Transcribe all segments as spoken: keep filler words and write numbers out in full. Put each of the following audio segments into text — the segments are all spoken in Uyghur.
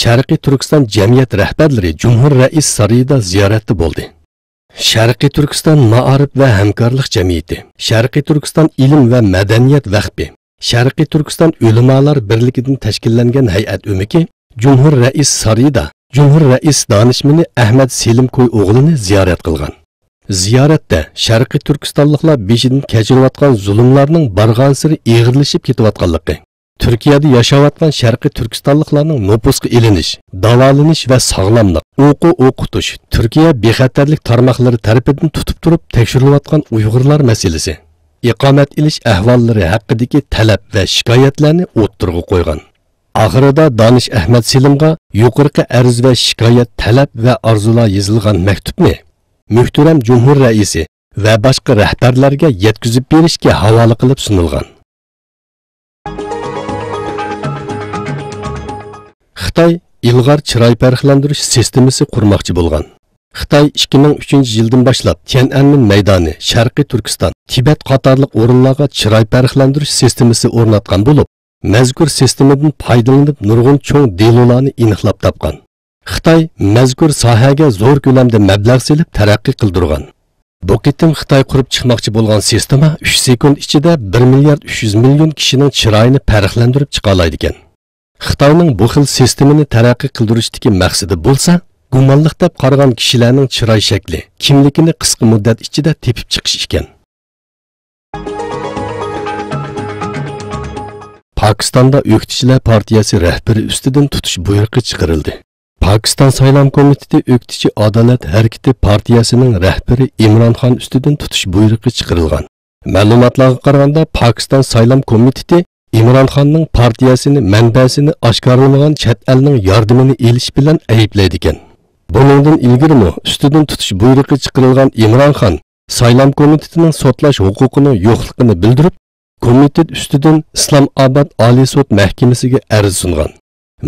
شەرقىي تۈركىستان جەمئىيەت رەھبەرلىرى جۇمھۇر رەئىس سارىيىدا زىيارەتتە بولدى. شەرقىي تۈركىستان مائارىپ ۋە ھەمكارلىق جەمئىيىتى، شەرقىي تۈركىستان ئىلىم ۋە مەدەنىيەت ۋەقپى، شەرقىي تۈركىستان ئۆلىمالار بىرلىكىدىن تەشكىللەنگەن ھەيئەت ئۆمىكى جۇمھۇر رەئىس سارىيىدا جۇمھۇر رەئىس دانىشمىنى ئەھمەد سېلىمكوي ئوغلىنى زىيارەت قىلغان. زىيارەتتە شەرقىي تۈركىستانلىقلار بېشىدىن كەچۈرۈۋاتقان زۇلۇملارنىڭ بارغانسېرى ئېغىرلىشىپ كېتىۋاتقانلىقى، تۈركىيەدە ياشاۋاتقان شەرقىي تۈركىستانلىقلارنىڭ نوپۇسقا ئېلىنىش، داۋالىنىش ۋە ساغلاملىق، ئوقۇ ئوقۇتۇش، تۈركىيە بىخەتەرلىك تارماقلىرى تەرىپىدىن تۇتۇپ تۇرۇپ تەكشۈرۈلۈۋاتقان ئۇيغۇرلار مەسىلىسى، ئىقامەت ئېلىش ئەھۋاللىرى ھەققىدىكى تەلەپ ۋە شىكايەتلەرنى ئوتتۇرىغا قويغان. ئاخىرىدا دانىش ئەھمەد سېلىمغا يۇقىرىقى ئەرز ۋە شىكايەت، تەلەپ ۋە ئارزۇلار يېزىلغان مەكتۇپنى مۆھتەرەم جۇمھۇر رەئىسى ۋە باشقا رەھبەرلەرگە يەتكۈزۈپ بېرىشكە ھاۋالە قىلىپ سۇنۇلغان. خىتاي ئىلغار چىراي پەرقلەندۈرۈش سىستېمىسى قۇرماقچى بولغان. خىتاي ئىككى مىڭ ئۈچىنچى يىلدىن باشلاپ تيەنئەنمېن مەيدانى، شەرقىي تۈركىستان، تىبەت قاتارلىق ئورۇنلارغا چىراي پەرقلەندۈرۈش سىستېمىسى ئورناتقان بولۇپ، مەزكۇر سىستېمىدىن پايدىلىنىپ نۇرغۇن چوڭ دېلولارنى ئېنىقلاپ تاپقان. خىتاي مەزكۇر ساھەگە زور كۆلەمدە مەبلەغ سېلىپ تەرەققىي قىلدۇرغان. بۇ قېتىم خىتاي قۇرۇپ چىقماقچى بولغان سىستېما ئۈچ سېكۇنت ئىچىدە بىر مىليارد ئۈچ يۈز مىليون كىشىنىڭ چىرايىنى پەرقلەندۈرۈپ چىقالايدىكەن. خىتاينىڭ بۇ خىل سىستېمىنى تەرەققىي قىلدۇرۇشتىكى مەقسىتى بولسا، گۇمانلىق دەپ قارىغان كىشىلەرنىڭ چىراي شەكلى، كىملىكىنى قىسقا مۇددەت ئىچىدە تېپىپ چىقىش ئىكەن. پاكىستاندا ئۆكتىچىلەر پارتىيەسى رەھبىرى ئۈستىدىن تۇتۇش بۇيرۇقى چىقىرىلدى. پاكىستان سايلام كومىتېتى ئۆكتىچى ئادالەت ھەرىكىتى پارتىيەسىنىڭ رەھبىرى ئىمران خان ئۈستىدىن تۇتۇش بۇيرۇقى چىقىرىلغان. مەلۇماتلارغا قارىغاندا، پاكىستان سايلام كومىتېتى ئىمران خاننىڭ پارتىيەسىنى مەنبەسىنى ئاشكارىلىمىغان چەت ئەلنىڭ ياردىمىنى ئېلىش بىلەن ئەيىبلەيدىكەن. بۇنىڭدىن ئىلگىرىمۇ ئۈستىدىن تۇتۇش بۇيرۇقى چىقىرىلغان ئىمران خان سايلام كومىتېتىنىڭ سوتلاش ھوقۇقىنىڭ يوقلۇقىنى بىلدۈرۈپ، كومىتېت ئۈستىدىن ئىسلام ئاباد ئالىي سوت مەھكىمىسىگە ئەرز سۇنغان.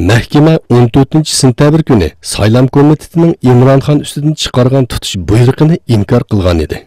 مەھكىمە ئون تۆتىنچى سېنتەبىر كۈنى سايلام كومىتېتىنىڭ ئىمران خان ئۈستىدىن چىقارغان تۇتۇش بۇيرۇقىنى ئىنكار قىلغان ئىدى.